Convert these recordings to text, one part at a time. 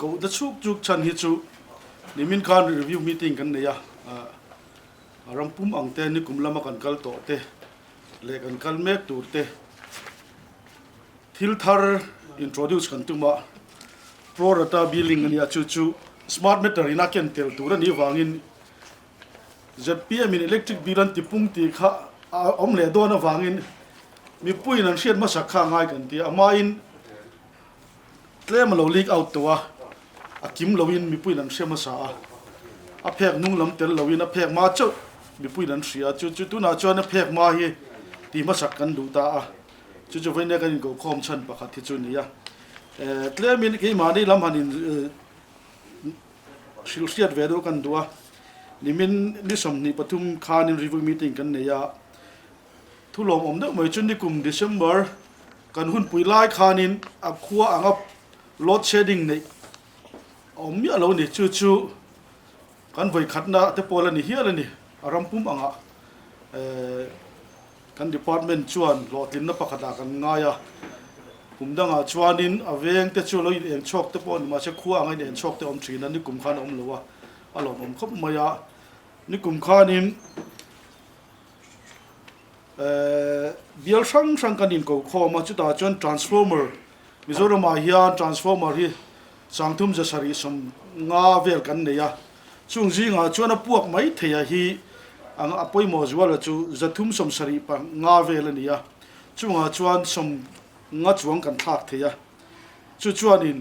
kohna chhuk chuk chhan hi chu nimin khan review meeting kan nei a, ram pum ang te nikum lama kan kal tawh te leh kan kal mek tur te thil thar introduce kan tum a, pro rata billing a nia chu chu smart meter ina ken tel tur a nih vangin Zpm in electric bill an tipung tih kha a awm leh dawn avangin mipuiin an hriat hmasak kha a ngai kan ti a, amahin tlem a lo leak out tawh a, a kim loin mipuiin an hria hmasa a, a phek hnung lam tel loin a phek hma chauh mipuiin an hria, chu chu tunah chuan a phek hma hi ti hmasak kan duh ta a, chu chu vawinia kan inkokhawm chhan pakhat hi chu a ni a, tlemin keimahni lam han in. Hrilhhriat ve deuh kan duh a, nimin ni 23 khanin review meeting kan nei a, thu lawmawm deuh mai chu nikum December kan hunpui lai khanin a khua anga load shedding neih a awm miah lo a ni, chu chu kan vawikhatna te pawl a ni hial a ni, a ram pum angah eh. Kan department chuan hlawhtlinna pakhatah kan ngai a, kum dangah chuanin a veng te chu lo in eng chhuak te pawh a ni mahse khua anga in eng chhuak te a awm thin a, nikum khan a awm lo a, a lawmawm khawp mai a. Nikum khanin eh bial hrang hrang kan inko khawm a, chutah chuan transformer Mizoramah hian transformer hi 30 750 vel kan nei a, Chung zingah chuan a puak mai thei a hi ang a pawimawh zuala chu 375 vel a ni a, chungah chuan 50 chuang kan thlak thei a, chu chuanin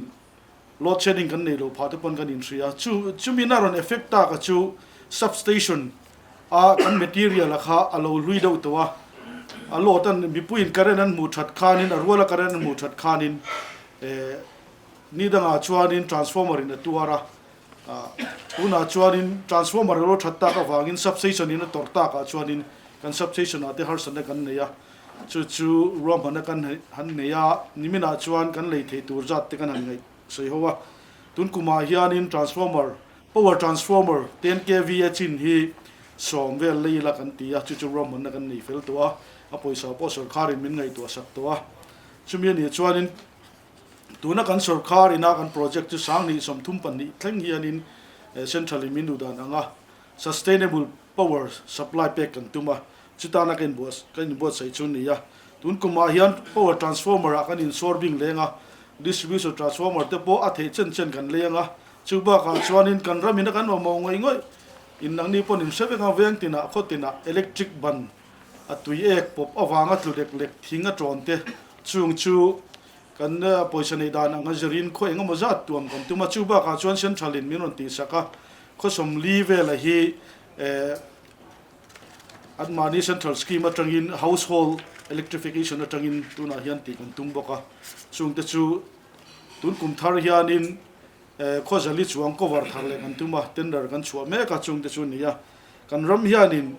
load shedding kan nei lo phah te pawn kan inhria a, chu chumin a rawn effect tak a chu substation a kan material a kha a lo hlui deuh tawh a, a load an mipuiin current an hmuh that khanin a ruala current an hmuh that khanin eh ni dangah chuanin transformer in a tuar a. Tunah chuanin transformer alo that tak avangin substation in a tawrh takah chuanin kan substation ah te harsatna kan nei a, chu chu ruahmanna kan han nei a, niminah chuan kan lei theih tur zat te kan han ngaih sawi ho a. Tun kumah hianin transformer, power transformer 10 kva chin hi 10 vel lei ila kan ti a, chu chu ruahmanna kan nei fel tawh a, a pawisa pawh sawrkharin min ngaihtuah sak tawh a. Chumi anih chuanin Tuna kan sawrkar ina kan project chu 2032 thleng hianin Central in min duh dan anga sustainable power supply pek kan tum a, chutana ka inbuatsaih chu a ni a. Tun kumah hian power transformer ah kan insawr bing leng a, distribution transformer te pawh a theih chen chen kan lei anga, chu bakah chuanin kan ram ina kan mamawh ngawih ngawih in nangni pawn in hre vek ang veng tinah khaw tinah electric ban a tui ek pawp avanga tlu lek lek thing a tawn te chung chu Kan pawisa neih dan ang a zirin khaw eng emaw zat tuam kan tum a, chu bakah chuan Central in min rawn tihsak a, khaw 40 vela hi anmahni Central scheme atangin household electrification atangin tunah hian tih kan tum bawk a, chungte chu tun kum thar hianin khaw zali chuang cover thar leh kan tum a, tender kan chhuah mek a, chungte chu a ni a. Kan ram hianin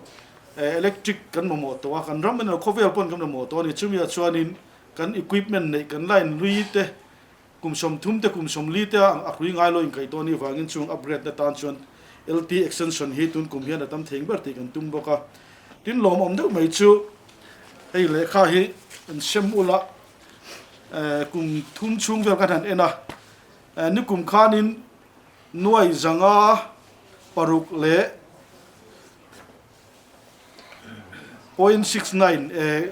electric kan mamawh tawh a, kan ram emaw khawvel pawn kan mamawh tawh a ni, chumi ah chuanin Kan equipment neih kan line hlui te kum 30 te kum 40 te a hlui ngai lo inkaih tawh anih vangin chung upgrade na tan chuan LT extension hi tun kum hian a tam thei ber tih kan tum bawk a. Tin lawmawm deuh mai chu hei lehkha hi an sem ula kum thum chhung vel kan han en a, nikum khanin nuai 506 leh .69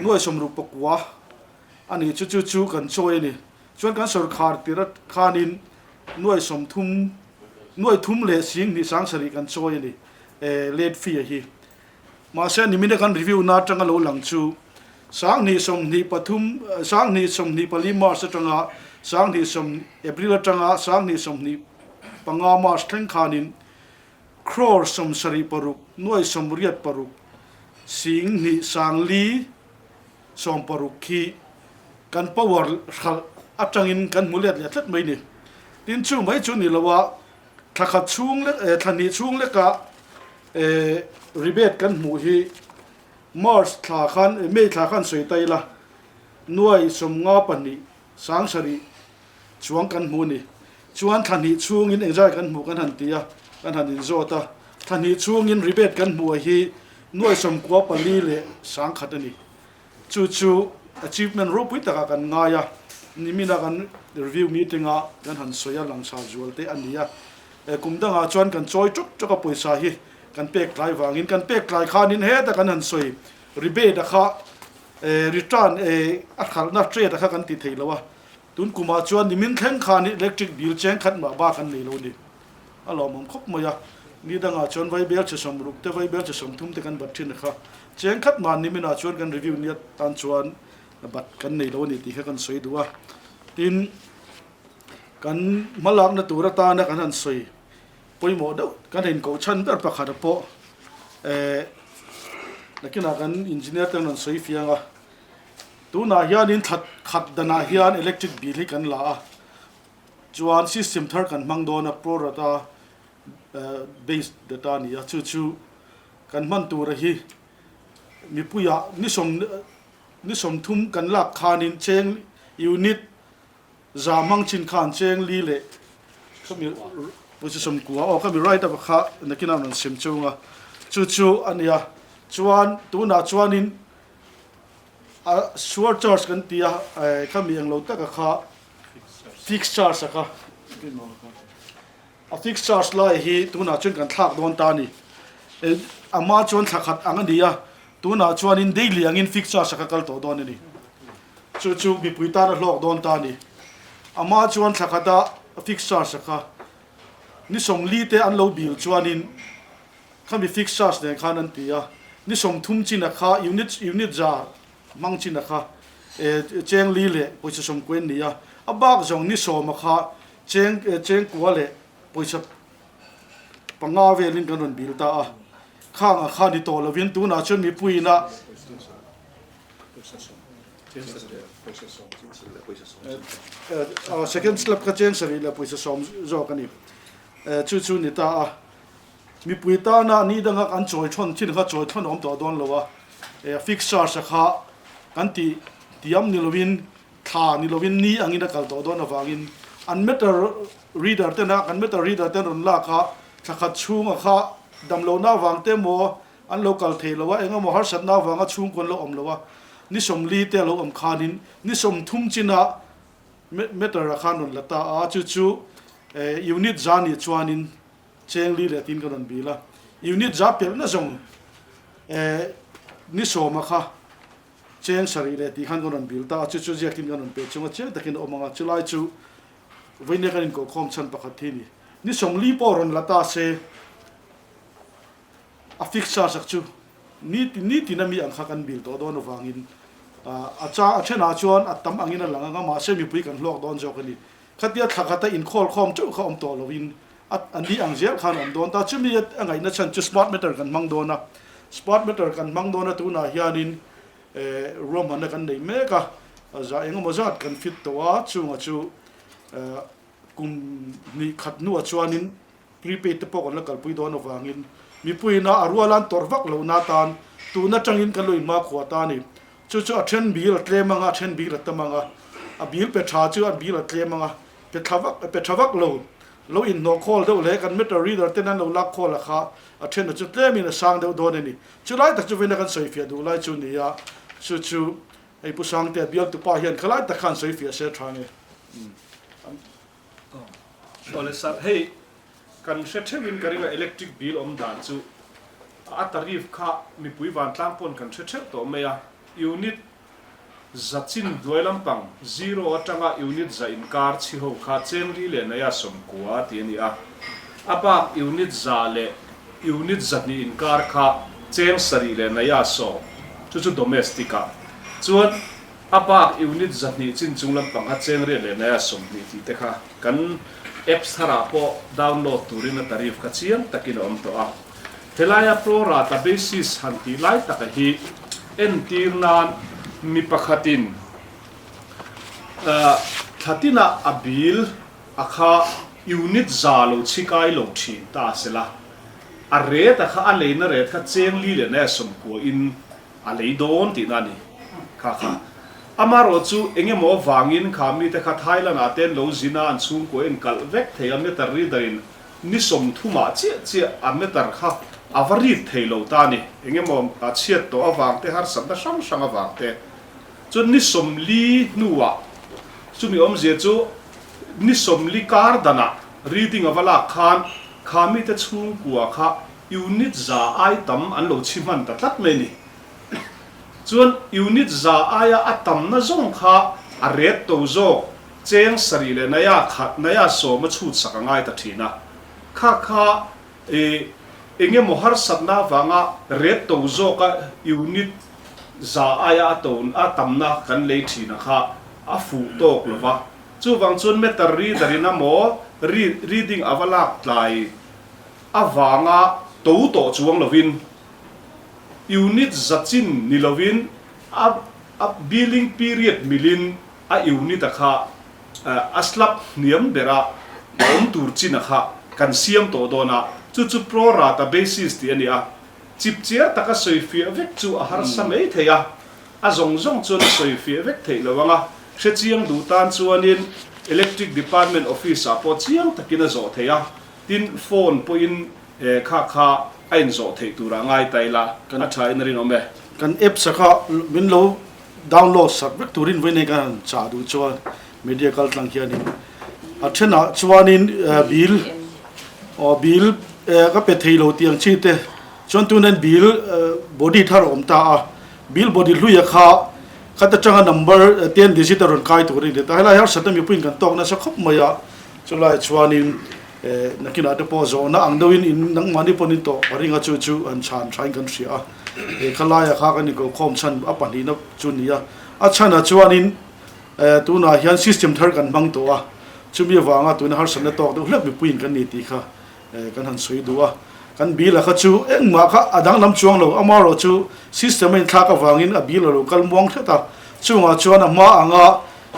Nuai 69 a ni chu chu chu kan chawi a ni. Chuan kan sawrkhar tir khanin nuai 30 nuai thum leh 20 7 kan chawi a ni late fee a hi. Mahse nimina kan review na atanga lo lang chu 2023 2024 March atanga 20 April atanga 2025 March thleng khanin Crore 76 nuai 86 2 5 60 khi kan power hralh atangin kan hmu let leh tlat mai ni. Tin chu mai chu ni lo a, thla khat chhung lek eh thla hnih chhung leka eh rebate kan hmuh hi March thla khan May thla khan sawi ta ila nuai 52 7 Chuang kan hmu ni. Chuan thla hnih chhungin engzai kan hmuh kan han ti a, kan han inzawt a. Thla hnih chhungin rebate kan hmuh a hi nuai 94 leh 1000 a ni. Chu chu achievement ropui takah kan ngai a. Nimina kan review meeting a kan han sawi a langsar zual te a ni a. Kum dangah chuan kan chawi ṭawk ṭawk a pawisa hi kan pek tlai vangin kan pek tlai khanin heta kan han sawi rebate a kha return a hralhna trade a kha kan ti thei lo a. Tun kumah chuan nimin thleng khan electric bill cheng khat mah bak an nei lo a ni. A lawmawm khawp mai a, ni dangah chuan vaibel che 60 te vaibel che 30 te kan bat thin a kha. Cheng khat mah niminah chuan kan review ni atan chuan bat kan nei lo a ni tih kha kan sawi duh a. Tin, kan hmalakna tur atana kan han sawi pawimawh deuh kan inkoh chhan ber pakhat a pawh eh nakinah kan engineer te an rawn sawi fiang a. Tunah hianin thla khat danah hian electric bill hi kan la a, chuan system thar kan hmang dawn a, pro rata based data a ni a, chu chu kan hman tura hi mipuiah ni sawm ni 30 kan lak khanin cheng unit za hmang chin khan cheng li leh khami pawisa 90 aw khami right up kha nakinah an rawn sem chung a, chu chu a ni a, chuan tunah chuanin A sure charge kan ti a, khami englo taka kha fixed charge a kha a fixed charge lai hi tunah chuan kan thlak dawn ta a ni. A hma chuan thla khat ang a ni a, tunah chuanin daily angin fixed charge a kha kal tawh dawn a ni. Chu chu mipui tan a hlawk dawn ta a ni. A hma chuan thla khata fixed charge a kha ni 40 te an lo bil chuanin Khami fixed charge nen khan an ti a, ni 30 chin a kha unit unit za hmang chin a kha e cheng li leh pawisa 90 an ni a, a bak zawng ni 10 a kha cheng cheng kua leh pawisa panga velin kan rawn bil ta a, khang a kha ni tawh lovin tunah chuan mipuiin a Second slab kha cheng 7 leh pawisa 10 zawk a ni, chu chu ni ta a. Mipui tana ni danga kan chawi thawn thin kha chawi thawn a awm tawh dawn lo a, e fixed charge a kha kan tih tiam ni lovin thla ni lovin ni angin a kal tawh dawn avangin an meter reader tena kan meter reader ten rawn lak a thla khat chhunga kha damlohna avang te emaw an lo kal thei lo a, eng emaw harsatna avanga chhungkaw an lo awm lo a, ni 40 te a lo awm khanin ni 30 china meter a khan rawn la ta a, chu chu unit za nih chuanin Cheng li leh tin ka rawn bil a, unit za pelhna zawng ni 10 kha cheng 7 leh tih khan ka rawn bil ta a, chu chu ziakin ka rawn pe chung a, chiang takin a awm ang a, chulai chu vawinia kan inkohkhawm chhan pakhat hi a ni. Ni 40 pawh rawn la ta se, a fix charge ak chu ni ni tin a mi ang kha kan bil tawh dawn avangin a cha a thenah chuan a tam angin a lang ang a, mahse mipui kan hlawk dawn zawk a ni. Khatia thla khata inkhawl khawm teuh kha awm tawh loin a a ni ang zel khan a awm dawn ta. Chumi a ngaihna chhan chu smart meter kan hmang dawn a, smart meter kan hmang dawn a tunah hianin eh ruahmanna kan nei mek a, za eng emaw zat kan fit tawh a, chunga chu eh kum hnih khat hnuah chuanin Prepaid te pawh kan la kalpui dawn avangin mipuiin a rual an tawrh vak lohna atan tun atangin kan lo inhmakhua ta a ni. Chu chu a then bil a tlem anga, a then bil a tam anga, a bil pe tha chu a bil a tlem anga, pe thla vak pe tha vak lo, lo inhnawh khawl deuh leh kan meter reader ten an lo lak khawl a kha a then a chu tlemin a sang deuh dawn a ni. Chu lai tak chu vawiina kan sawifiah duh lai chu ni a, chu chu hei Pu Sangtea bialtupa hian khalai tak khan sawifiah se tha nge. Awle sir, hei kan hre theuhin ka ring a electric bill awm dan chu a tariff kha mipui vantlang pawn kan hre theuh tawh mai a, unit za chin hnuai lampang zero atanga unit za inkar chhi ho kha cheng li leh naia 90 tih a ni a, a bak unit za leh unit 200 inkar kha cheng 7 leh naia 10 chu chu domestic ah chuan A bak unit 200 chin chung lampang kha cheng riat leh naia 20 tih te kha kan apps tharah pawh download turin a tariff kha chiang takin a awm tawh a. Helaia pro rata basis han tih lai taka hi entir nan mi pakhatin thla tinah a bill a kha unit za lo chhikai lo thin ta sela a rate a kha a leina rate kha cheng li leh naia 90 in A lei dawn tihna a ni. Kha kha. Amarawh chu eng emaw avangin kha mite kha Thailand ah te an lo zin a, an chhungkua in kalh vek thei a, meter reader in ni 30 ah chiah chiah a meter kha a va read thei lo ta a ni. Eng emaw a chhiat tawh avang te, harsatna hrang hrang avang te. Chuan ni 40 hnuah. Chumi awmzia chu ni 40 kar danah reading a va lak khan kha mite chhungkua kha unit 100 ai tam an lo chhi hman ta tlat mai a ni. Chuan unit 100 aia a tamna zawng kha a ret to zawk cheng sarih leh naia khat naia sawma chhut sak a ngai ta thin a. Kha kha I eng emaw harsatna avanga ret to zawka unit 100 aia a to a tamna kan lei thin a kha a fuh tawk lo va. Chuvang chuan meter reader in emaw reading a va lak tlai avanga to tawh chuang lovin unit 100 chin ni lovin a a billing period milin a unit a kha A slab hniam bera a awm tur chin a kha kan siam tawh dawn a, chu chu pro rata basis tih a ni a. Chip chiar taka sawi fiah vek chu a harsa mai thei a, a zawng zawng chuan a sawi fiah vek theih lo ang a, hrechiang duh tan chuanin Electric Department office ah pawh chiang takin a zawh theih a, tin phone pawhin Kha kha a inzawh theih turah ngai ta ila, a tha in a rinawm e. Kan apps a kha min lo download sak vek turin vawiin kan han chah duh chuan media kal tlang hianin a thenah chuanin bill aw bill ka pe thei lo tih ang chi te chuan tunin bill body thar a awm ta a, bill body hluia kha khat atanga number 10 digit a rawn kai turin ti ta helai harsatna mipuiin kan tawk nasa khawp mai a chulaiah chuanin Nakinah te pawh zawhna ang deuhin in nangmahni pawn in tawh a ring a, chu chu an chhan thain kan hria a. He khalaia kha kan inkalkhawm chhan a pahnihna chu ni a. A chhanah chuanin tunah hian system thar kan hmang tawh a, chumi avanga tuna harsatna tawk deuh hlek mipuiin kan ni tih kha kan han sawi duh a. Kan bill a kha chu engmah kha a danglam chuang lo, amaherawh chu system a inthlak avangin a bill a lo kal muang hret a, chungah chuan a hma anga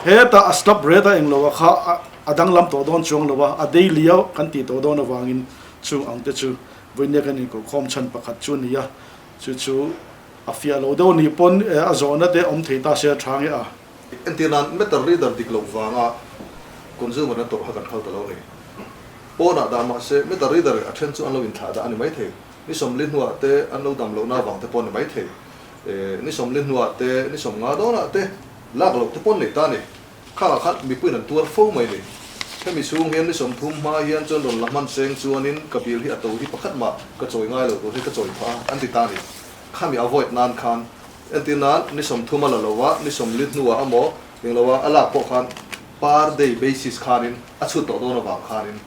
hetah a slab rate a englo a kha A danglam tawh dawn chuang lo a, a daily a kan tih tawh dawn avangin chung ang te chu vawinia kan inkohkhawm chhan pakhat chu a ni a, chu chu a fiah lo deuh nih pawn a zawhna te awm thei ta se a tha nge a. Entir nan meter reader dik loh vanga consumer an tawrh kha kan phal ta lo a ni. Pawnah dah mah se meter reader a then chu an lo inthlah dah a ni maithei. Ni 40 hnuah te an lo dam lohna avang te pawh a ni maithei. Ni 40 hnuah te, ni 50 dawnah te lak loh te pawh an nei ta a ni. Khangah khan mipuiin an tuar fo mai ni. Hemi chhung hian ni 30 hma hian chuan rawn la hman seng chuanin ka bill hi a to hi pakhat mah ka chawi ngai lo tur hi ka chawi phah a an ti ta a ni. Khami avoid nan khan entir nan ni 30 a la lo a, ni 40 hnuah a maw eng lo a a lak pawh khan per day basis khanin a chhut tawh dawn avang khanin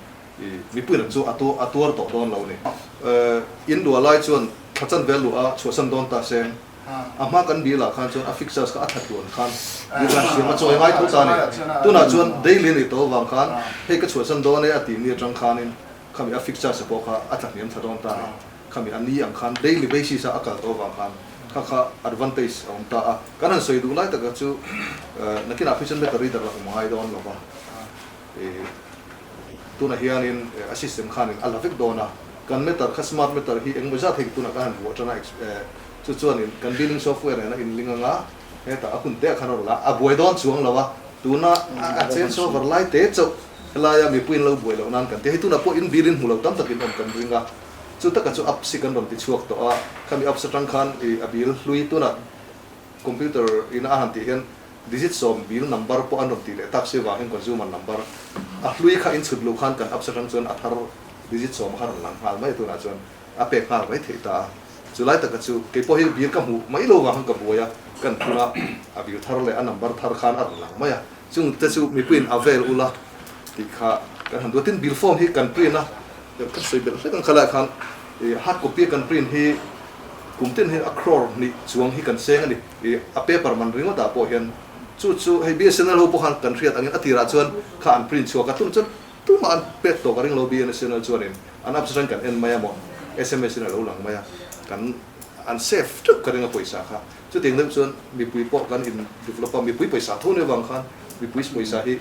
mipuiin an chu a tuar tawh dawn lo a ni. In luah lai chuan thla chanve luah a chhuahsan dawn ta seng. A hma kan bill ah khan chuan a fixed charge kha a that tluan khan bill khan siam a chawi ngai tho ta a ni. Tunah chuan daily a nih tawh avang khan hei ka chhuahsan dawn e a tih ni atang khanin khami a fixed charge pawh kha a tla hniam thla dawn ta a ni. Khami a ni ang khan daily basis a a kal tawh avang khan kha kha advantage a awm ta a. Kan han sawi duh lai taka chu nakinah phei chuan meter reader a awm ngai dawn lo va. Tunah hianin a system khanin a la vek dawn a, kan meter kha smart meter hi engmaw zat hei tunah kan han vuah tan a, chu chuanin kan billing software nena inling anga hetah a hun te ah khan a rawn la a, a buai dawn chuang lo a, tuna a change over lai te chauh helaia mipuiin lo buai loh nan kan ti a, hei tunah pawh in bill in hmu lo tam takin awm kan ring a, chu taka chu apps hi kan rawn ti chhuak tawh a, khami apps atang khan a bill hlui tunah computer ina a han tih hian Digit 10 bill number pawh an rawn tih leh tak si vangin consumer number a hlui kha inchhut luh khan kan apps atang chuan a thar digit 10 kha rawn lang nghal mai a tunah chuan a pek nghal mai theih ta a. Chu lai taka chu kei pawh hi bill ka hmuh mai lo vang khan ka buai a, kan phun a, a bill thar leh a number thar khan a rawn lang mai a. Chung te chu mipuiin a vel ula tih kha kan han duh a. Tin bill form hi kan print a, kan sawi belh hlek ang kha laiah khan hard copy a kan print hi kum tin hi a crore hnih chuang hi kan seng a ni. I a paper man ringawt ah pawh hian chu chu hei BSNL ho pawh khan kan hriat angin a tirah chuan kha an print chhuak a, tunah chuan tumah an pek tawh ka ring lo BNSNL chuanin an apps atangin kan en mai a maw sms in a lo lang mai a, kan an save teuh ka ring a pawisa kha. Chutiang deuh chuan mipui pawh kan in develop a, mipui pawisa tho nia vang khan mipui pawisa hi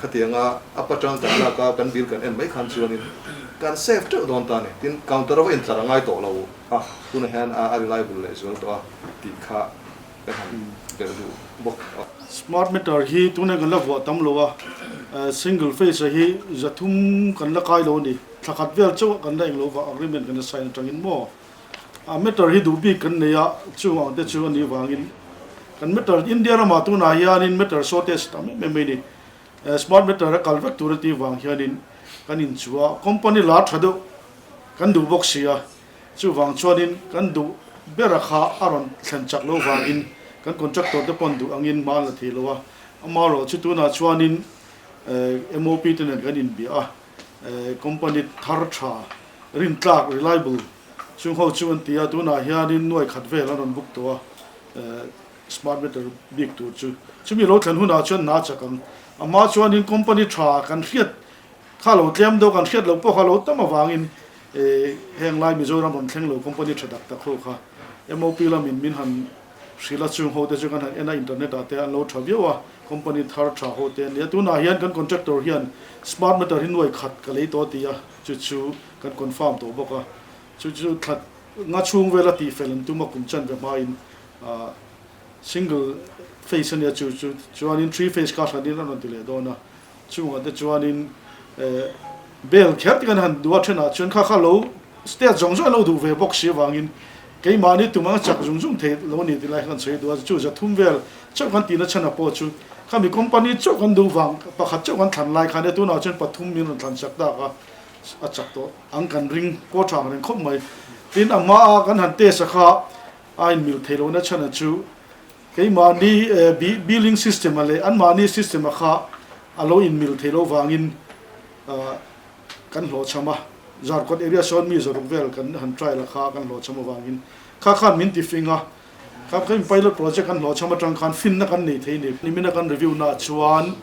khatianga app atang kan lak a kan bill kan en mai khan chuanin kan save teuh dawn ta a ni. Tin counter a va intlar a ngai tawh lo. A, tunah hian a reliable leh zual tawh a tih kha ka han belh duh bawk a. Smart meter hi tunah kan la vuah tam lo a, single phase a hi 300 kan la kai lo a ni. Thla khat vel chauh kan la englo vah agreement kan la sign atangin maw. A meter hi duh bik kan nei a, chung ang te chu a nih vangin. Kan meter India ramah tunah hianin meter shortage tam em em mai a ni. Smart meter a kal vek tur a tih vang hianin kan inchuh a, company lar tha deuh kan duh bawk si a, chuvang chuanin kan duh bera kha a rawn thlen chak loh vangin kan contractor te pawn duh angin hma an la thei lo a, amaherawh chu tunah chuanin MOP te nen kan inbia a, company thar tha rintlak, reliable, chung ho chu an ti a, tunah hianin nuai khat vel an rawn book tawh a. Smart meter bik tur chu chumi lo thlen hunah chuan hna chak ang. Amah chuanin company tha kan hriat kha lo tlem deuh kan hriat loh pawh kha lo tam avangin heng lai Mizoram rawn thleng lo company tha tak tak ho kha MOP lamin min han hrilh a chung ho te chu kan han en a internet ah te an lo tha viau a company thar tha ho te an ni a. Tunah hian kan contractor hian smart meter hi nuai khat ka lei tawh a ti a chu chu kan confirm tawh bawk a chu chu thla nga chhung vela tihfel an tum a kum chanve hmain Single phase a nia chu chu chuanin three phase kha hranin a rawn ti leh dawn a, chungah te chuanin bel kher te kan han duh a thenah chuan kha kha lo state zawng zawng an lo duh ve bawk si avangin keimahni tum anga chak zung zung thei lo a ni tih lai kha kan sawi duh a, chu zathum vel chauh kan tihna chhanah pawh chu khami company chauh kan duh vang pakhat chauh kan thlan lai khan e tunah chuan pathum min rawn thlan chak tak a a chak tawh ang kan ring pawh tha ang reng khawp mai. Tin a hmaa kan han test a kha A inmil thei lohna chhana chu keimahni billing system-a leh anmahni system-a kha a lo inmil thei lo vangin kan hlawhchham a. Zarkawt area sawn mi zaruk vel kan han trial a kha kan hlawhchham avangin kha khan min ti fing a. Kha kha pilot project kan hlawhchham atang khan finna kan nei thei ni. Nimina kan review naah chuan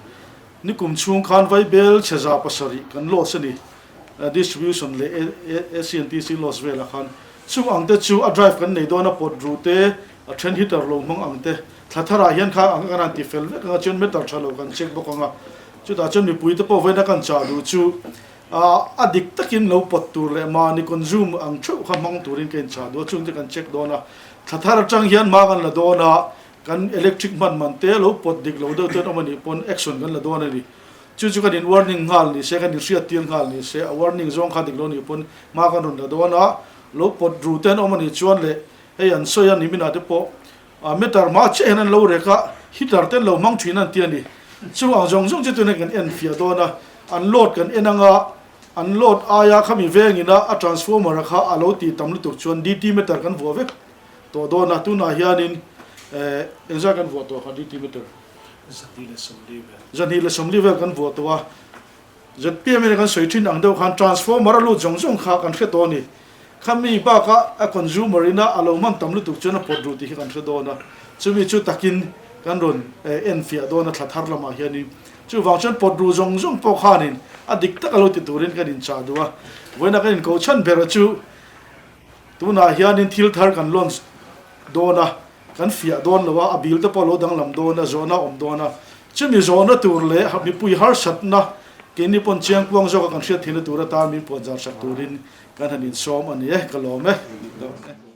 nikum chhung khan Vaibel chheza pasarih kan loss a ni. Distribution leh ACNTC loss velah khan Chung ang te chu a drive kan nei dawn a pawt ruh te, a then heater lo hmang ang te, thla tharah hian kha ang kan han ti fel vek ang a, chuan meter tha lo kan check bawk ang a, chutah chuan mipui te pawh vawiina kan chah duh chu a dik takin lo pawt tur leh mahni consume ang theuh kha hmang turin ka inchah duh a, chung te kan check dawn a, thla thar atang hian hma kan la dawn a, kan electric hman man te lo pawt dik lo deuh ten awm a nih pawn action kan la dawn a ni. Chu chu kan in warning nghal ni se, kan in hriat tir nghal ni se, a warning zawng kha dik lo nih pawn hma kan rawn la dawn a, lo pawt ru te an awm a nih chuan leh hei an sawi a ni minah te pawh meter hma chiah hian an lo rek a, heater te an lo hmang thin an ti a ni. Chu ang zawng zawng chu tunah kan en fiah dawn a, an load kan en anga an load aia khami vengin a a transformer a kha a lo tih tam lutuk chuan DT meter kan vuah vek tawh dawn a, tunah hianin engzah kan vuah tawh kha DT meter? Zahnih leh 40 vel kan vuah tawh a, ZPM in a kan sawi thin ang deuh khan transformer a lut zawng zawng kha kan hre tawh a ni. Khami bakah a consumer ina a lo hman tam lutuk chuan a pawt ruh tih hi kan hre dawn a, chumi chu takin kan rawn enfiah dawn a thla thar lamah hianin. Chuvang chuan pawt ruh zawng zawng pawh khanin a dik tak a lo ti turin kan inchah duh a, vawiina kan inkohchhan bera chu tunah hianin thil thar kan launch dawn a, Kan fiah dawn lo a, a bil te pawh a lo danglam dawn a, zawhna a awm dawn a. Chumi zawhna tur leh mipui harsatna keini pawn chiangkuang zawka kan hriat theihna tur atan min puanzar sak turin kan han insawm a ni e, ka lawm e.